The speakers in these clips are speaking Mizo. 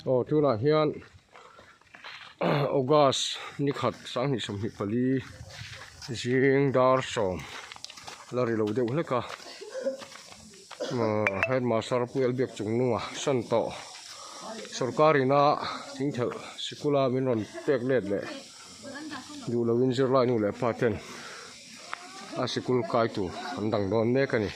Aw tunah hian August ni khat 2024 zing dar sawm la ri lo deuh hlek a headmaster Pu Elbiak chung nunga san tawh sorkar ina thingthelh sikul a min rawn pek let leh duh loin zirlai nu leh pa ten a sikul kai tur an dang dawn mek a ni.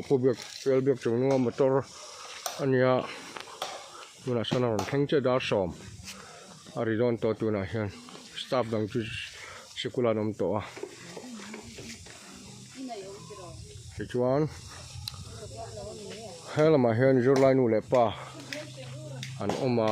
Pu biak fel biak chung nunga motor a nia tunah sawn a rawn thleng chiah dar sawm. A ri dawn tawh tunah hian staff dang chu sikul an awm tawh a tichuan he lamah hian zirlai nu leh pa an awm a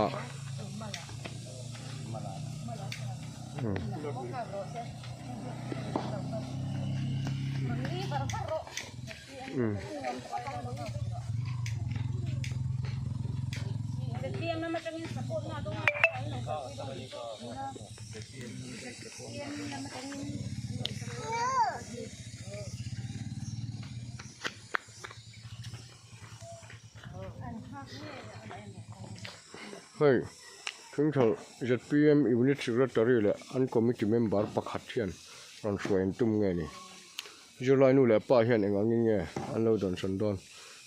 Hei thingthal zpm unit secretary leh an committee member pakhat hian rawn hruai an tum nge ni. Zirlai nu leh pa hian eng angin nge an lo dawnsawn dawn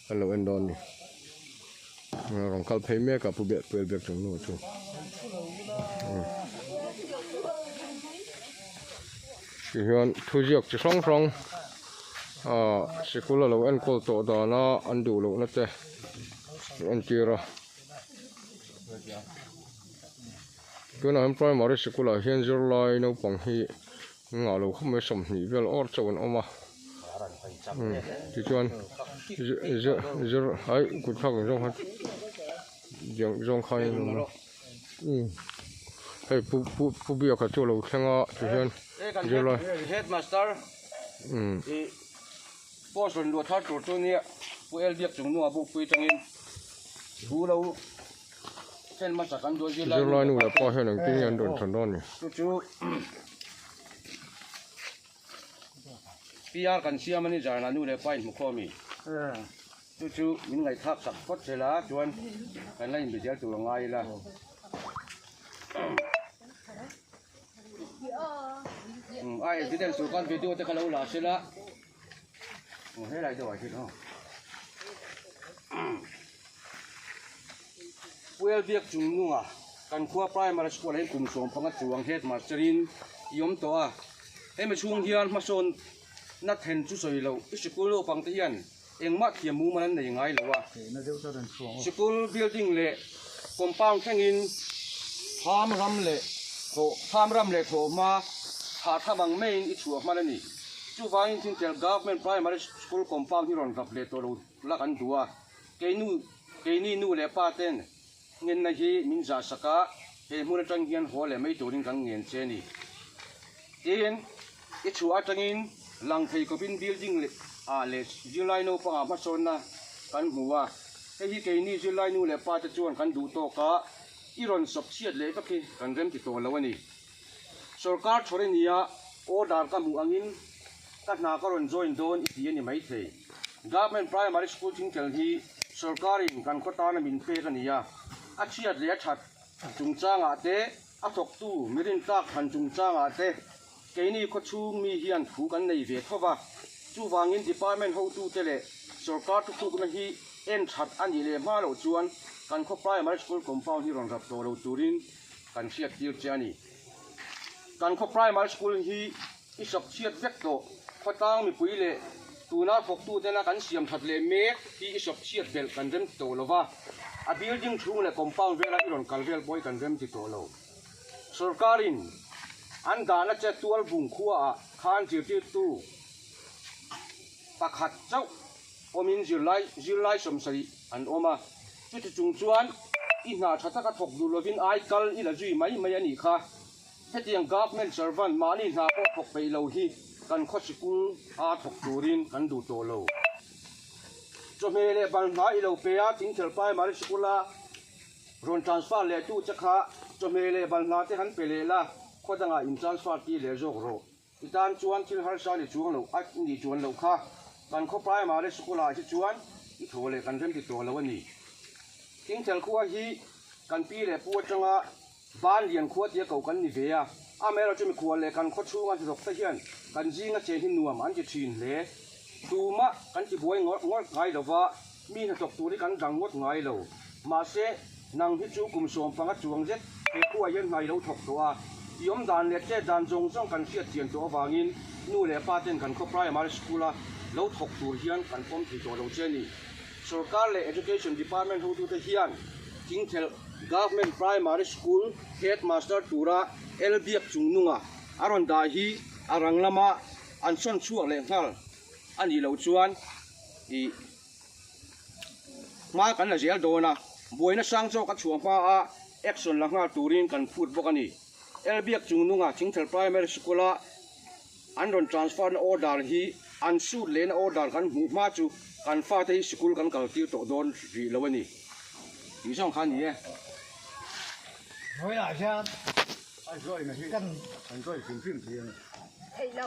an lo en dawn ni. Rawn kal phei mek a pu beh puel bek chung nu chu. Tihian thuziak chi hrang hrang ah sikul a lo enkawl tawh dana an duh lohna te an entir a. Tunah hian primary sikul ah hian zirlai naupang hi Engah lo khawp mai 20 vel awr chauh an awm a tichuan zir zir ai kut thlak ang zawng khan zawng khan in awm a hei pu pu pu biaka chu a lo thleng a tihian zirlai headmaster i post rawn luah thar tur chu nia pu el biak chung hnungah bukpui atangin thu lo Zirlai nu leh pa hian engtin nge an rawn chhan dawn ni? Chu chu PR kan siam a ni zan ah nu leh pa in hmu khawm i. Chu chu min ngaihthlak sak phawt zel a chuan kan la inbe zel tur a ngai ila. A evidence tur khan video te kha lo la sela. Helai deuh ah hian aw. Puel biak chung nunga kan khua primary school ah hian kum 15 chuang headmaster in i awm tawh a. Hemi chhung hian hmasawn na then chu sawi loh i sikul naupang te hian engmah thiam mumal an nei ngai lo a. Sikul building leh compound thlengin thlam ram leh thawh thlam ram leh thawhhma thah tham ang maiin i chhuah hman a ni. Chuvangin Thintel Government Primary School compound hi rawn rap leh tawh lo la kan duh a, keinu keini nu leh pa ten ngenna hi min zah sak a, he hmun atang hian haw leh mai turin kan ngen che a ni. Tin, i chhuah atangin lang thei khawpin building leh ah leh zirlai naupangah hmasawnna kan hmu a, hei hi keini zirlai nu leh pa te chuan kan duh tawk a, i rawn sawp chhiat leh vek hi kan remti tawh lo a ni. Sorkar thawr i nia, order ka hmuh angin ka hna ka rawn join dawn i ti a ni maithei. Government Primary School thingtel hi sorkarin kan khaw tana min pek a ni a, a chhiat leh a that chungchangah te, a thawktu mi rintlak thlan chungchangah te keini khawchhung mi hian thu kan nei ve tho va. Chuvangin department hotute leh sorkar thutlukna hi en that a nih leh hma loh chuan kan khaw primary school compound hi rawn rap tawh lo turin kan hriat tir che a ni. Kan khaw primary school hi i sawp chhiat vek tawh. Khawtlang mipui leh tuna thawktutena kan siam that leh mek hi i sawp chhiat belh kan rem ti tawh lo va, a building chhung leh compound vela i rawn kal vel pawh hi kan rem ti tawh lo. Sorkarin an dahna che tual bung khuaah khan zirtirtu pakhat chauh awmin zirlai zirlai 70 an awm a, chuti chung chuan i hna tha taka thawk duh lovin ai kal i la zui mai mai a nih kha. Hetiang government servant mahni hna pawh thawk peih lo hi kan khaw sikul a thawk turin kan duh tawh lo. Chawhmeh leh balhla i lo pe a, Thingthel Primary School a rawn transfer leh tu che kha chawhmeh leh balhla te han pe leh la, khaw dangah in transfer tir leh zawk rawh. I tan chuan thil harsa ni chuang lo a nih chuan loh kha kan khaw Primary School ah hi chuan i thaw leh kan remti tawh lo a ni. Thingthel khua hi kan pi leh pu atanga Ban lian khua tia ko kan ni ve a, amaherawhchu chu mikhual leh kan khaw chhunga hnathawk te hian kan zinga chen hi nuam an ti thin hle. Tumah kan ti buai ngawrh ngawrh ngai lo va, mi hnathawk tur hi kan dang ngawt ngai lo. Mahse, nang hi chu kum 15 chuang zet he khuaah hian hna i lo thawk tawh a, i awm dan leh chet dan zawng zawng kan hriat chian tawh avangin nu leh pa ten kan khaw primary school-a lo thawk tur hian kan pawm thei tawh lo che a ni. Sorkar leh Education Department hotute hian Thingthelh Government Primary School Headmaster tura El Biak Chungnunga a rawn dah hi a rang lama an sawn chhuak leh nghal a nih loh chuan ih hma kan la zel dawn a, buaina sang zawk a chhuah hma a action la nghal turin kan phut bawk a ni. El Biak Chungnunga Thingthelh Primary School-a An rawn transfer na order hi an suit leh na order kan hmuh hma chu kan fate hi sikul kan kal tir tawh dawn rih lo a ni tih zawng kha a ni e. Hnuaiah hian kan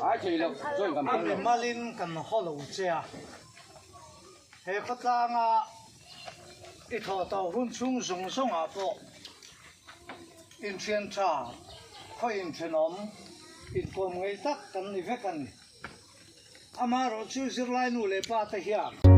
Ai thei lo, join kan phal lo. A mimalin kan haw lo che a, he khawtlanga i thawh tawh hun chhung zawng zawngah pawh Inthian tha, khaw inthenawm, inkawm ngei tak kan ni vek a ni. Amaherawhchu zirlai nu leh pa te hian.